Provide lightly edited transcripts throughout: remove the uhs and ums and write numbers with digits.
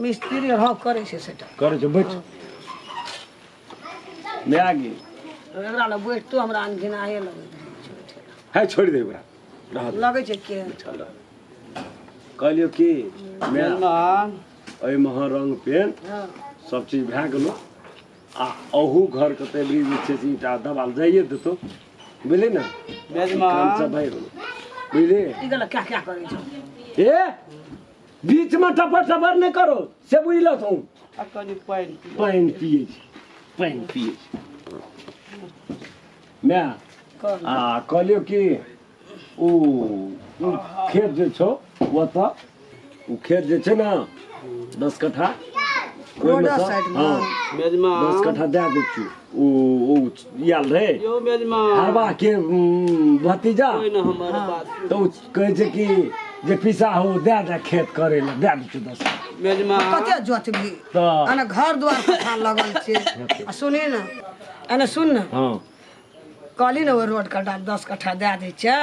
मिस्त्री हँ करै छै सेटा करै छै बैठ माय गे एकरा लग बैठतो हमरा अनघिनाहे लगैत रहै छै बैठे है छोड़ि दे ओकरा रहऽ दे। लगै छै केहन चल कहलियौ कि माय मेजमान एहिमे अहाँ रंग पेंट हँ सब चीज भए गेलो आ अहू घरके तऽ एबरी जे छै से ईंटा देवाल जाइए देतौ बुझली ने मेजमान काम सब भए गेलो बुझली ई गलत क्या क्या करै छौ ए बीचमे टपर टपर नहि करो से बुझि लथुन आ कनि पानि पी पानि पियै छी पानि पियै छी माय कह आ कहलियौ कि ओ ओ खेत जे छौ ओतऽ ओ खेत जे छै ने 10 कट्ठा ओहिमे रोडो सँ साइडमे। हँ 10 मेजमान कट्ठा दए दै छियौ ओ ओ आयल रहै यौ मेजमान हरबा के भतीजा कोइ न हमर बात तऽ ओ कहै छै कि जे पिसा हो दए दे खेत करै लए दए दै छियौ 10 मेजमान कते जोतबी तऽ अने घर द्वार कथा लगल छै आ सुनी ने अने सुन ने हँ कहली ने ओहि रोड कटा 10 कट्ठा दए दै छै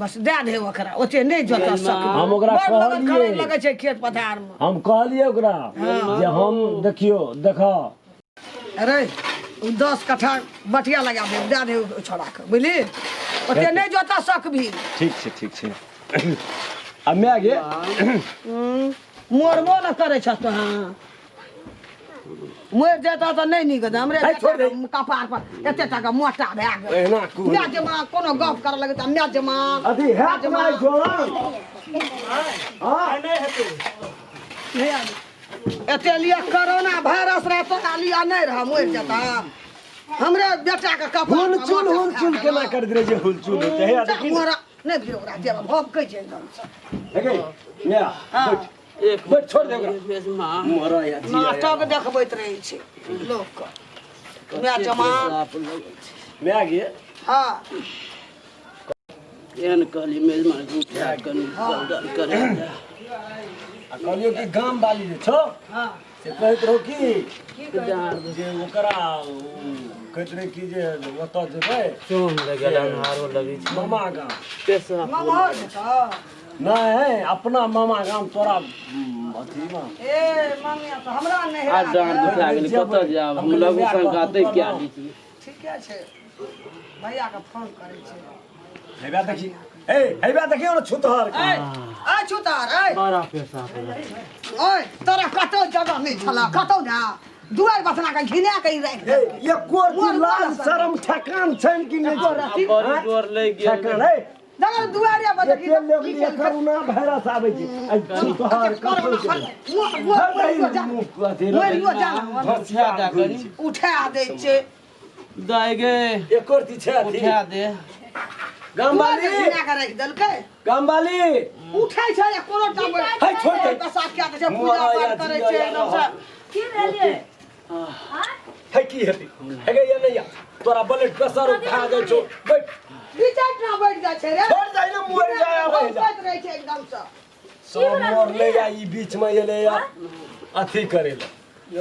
बस दए दे ओकरा ओते नहि जोत सकबी हम ओकरा बड़ लगन कहलियै। करे लगै छै खेत पथारमे हम कहलियै ओकरा जे हम देखियौ देख अरे ओ 10 कट्ठा बटिया लगा दे दए दे ओ छोड़ाके बुझली ओते नहि जोता सकबी ठीक छै ठीक छै आ माय गे मोरबो ने करै छह तो हाँ मरि जेतऽ तऽ नहि नीक हेतै हमरे है, छोड़ दे। कपार पर एते टाका मोटा भए गेल एहिना कुल माय जमा कोनो गप करऽ लगे तऽ माय जमा अथी हैत नहि जोड़न हँ नहि आबी। एते लिअ कोरोना वायरस रहे तोरा लिअ नहि रह मरि जेता हमरे बेटा के कपार पर हुलचुल मोटा हुलचुल भए केना गेल। कर दे जे हुलचुल होते हे देखी मोरा नहि भिड़ ओकरा देब भभकै छै एकदमसँ हे गे माय बैठ एक बैठ छोड़ दे ओकरा मेजमान मरा या जिया या। नाटक देखबैत रहै छै लोकके माय जमा साफ लगै छै माय गे हँ एहन कहली मेजमान उठा कनि दौड़ करे आ कहलियौ कि गाम वाली जे छौ हँ से कहैत रहौ कि डाँर जे ओकरा ओ कहैत रहै कि जे ओतऽ जेबै चोम लगल अन्हारो लगै छै मामा गाम पेशाब ममहर जेतऽ नहि अपना मामा गाम तोरा अथीमे ए मम्मी तऽ हमरा नहि आ डाँर दुखा गेलै कतऽ जायब हम लगू संकाते क्या दै छी ठीके छै भैयाके फोन करै छै हेबा देखी ए हेबा देखियौ ने छुतहर के। ए ए छुतार ए बड़ा पेशाब लगै छै। ओए तोरा कतौ जगह नहि छला कतौ ना दुआरि बसना के घिना के ई राखि ए देलकै। एको रति लाज शरम ठेकान छैन कि नहि एको छै? रति आ बड़ी डोर लागि गेल ठेकान ए जगह दुआरे पर देखी एते लोक लिए करोना वायरस आबै छै आ छुतहर कतौ छै मरियो जा उठा दे कनि उठा दै छै दाइ गे एको रति छै अथी उठा दे गामवाली दुआरि घिना के राखि देलकै गामवाली उठै छै आ कोनो टा है, छोड़ दे। पेशाब कए दै छै पूजा पाठ करै छै एकदम से की भेलियै है की हेतै हे गे या नहि या तोरा ब्लड प्रेशर उठा जाइ छौ बैठ बिचार ना बैठ जाइ छै रे छोड़ जाइ ने मरि जाय आबै जा भौंकैत रहै छै एकदम से सब मरले या ई बीच में एले या अथी करे ले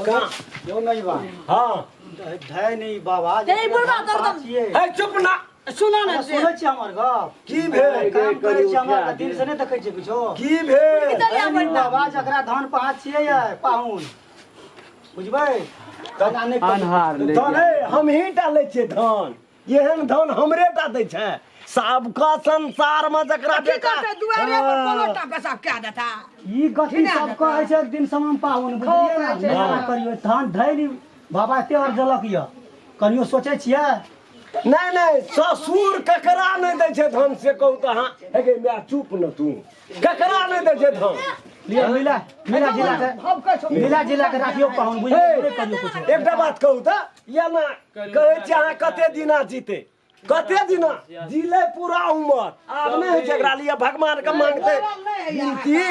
कहाँ यौ नहीं बा हाँ धै नहीं बाबा ए, बुढ़बा दरदम। छियै है चुप ना सुना ना सुनै छियै हमर गप की भेल काम करै छियै हमर दिन से नहि देखै छियै किछो की भेल धै नहीं बाबा जकरा धान पहाड़ छियै यै पाहुन बुझबै तना नहि करू। अन्हार लागि धान है हमही टा लै छियै धान एहन धान हमरे टा दै छै सबका संसार में जकरा की बेटा करतै दुआरे पर कोनो टा पेशाब कए देता ई गति सब कहै छै एक दिन समय पाहुन बुझलियै ने छै। नहि एना करियौ धान धै नहीं बाबा एते और जलक यऽ कनियो सोचै छियै नहि नहि ससुर ककरा नहि दै छै धान से कहू तऽ अहाँ हे गे माय चुप न तू ककरा नहि दै छै धान लिअ मिला मिला जिला के भभकै छौ मिला जिला के राखियौ पाहुन बुझलियै नहि करियौ कुछो एकटा बात कहू तऽ या ना कहै छी अहाँ कते दिना जीते कते दिना जीले पूरा उमर आब नहि होइ छै एकरा लिए भगवान के मांगते विनती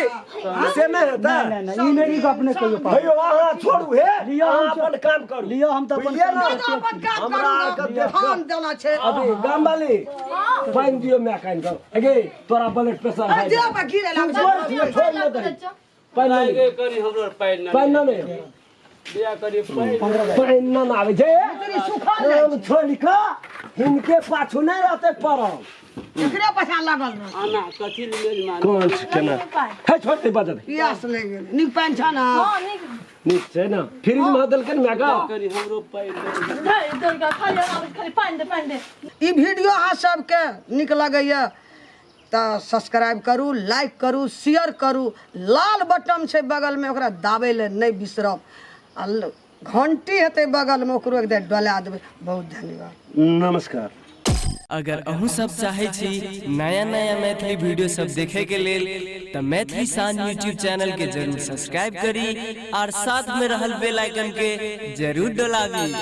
से नहि हेतै नहि नहि ई नहि ई गप नहि कहियौ पाहुन हेयौ अहाँ छोड़ू हे लिअ, हम अहाँ अपन काम करू लिअ, हम तऽ अपन बुझलियै काम ने? तो अपन काम हमरा आरके करू देख कऽ- धान देना छै अभी गामवाली पानि दियौ माय कानि कऽ हे गे तोरा ब्लड प्रेशर अरे देह पर गिरे लागै छै छोड़ दियौ छोड़ नहि दही पानि दाइ नहि गे कनि हमरो पानि न पानि नहि बिया करी पानि पानि नहि आबै छै सुखल हम छोड़ि कऽ हिनके पाछू नहि रहतै पड़ल एकरे पाछा लागल रह। आना कथी ले मेजमान। कोन छै केना हे, छोड़ दे, बजा दे। पियास लागि गेलै। नीक पानि छ ने? हँ, नीक। नीक छै ने? फ्रिज में देलकै ने माय। कनि हमरो पानि दे। धरि धरि कऽ खाली आबै छै, खाली पानि दे, पानि दे। ई वीडियो अहाँ सबके नीक लगैए तऽ सब्सक्राइब करू, लाइक करू, शेयर करू। लाल बटन छै बगलमे, ओकरा दाबै लए नहि बिसरब। आ घंटी हेतै बगलमे, ओकरो एक बेर डोला देबै। बहुत धन्यवाद, नमस्कार। अगर अहूँ सब चाहै छी नया नया मैथिली वीडियो सब देखे के लेल तऽ मैथिली शान यूट्यूब चैनल के जरूर सब्सक्राइब करी और साथ में रहल बेल आइकन के जरूर डोलाबी।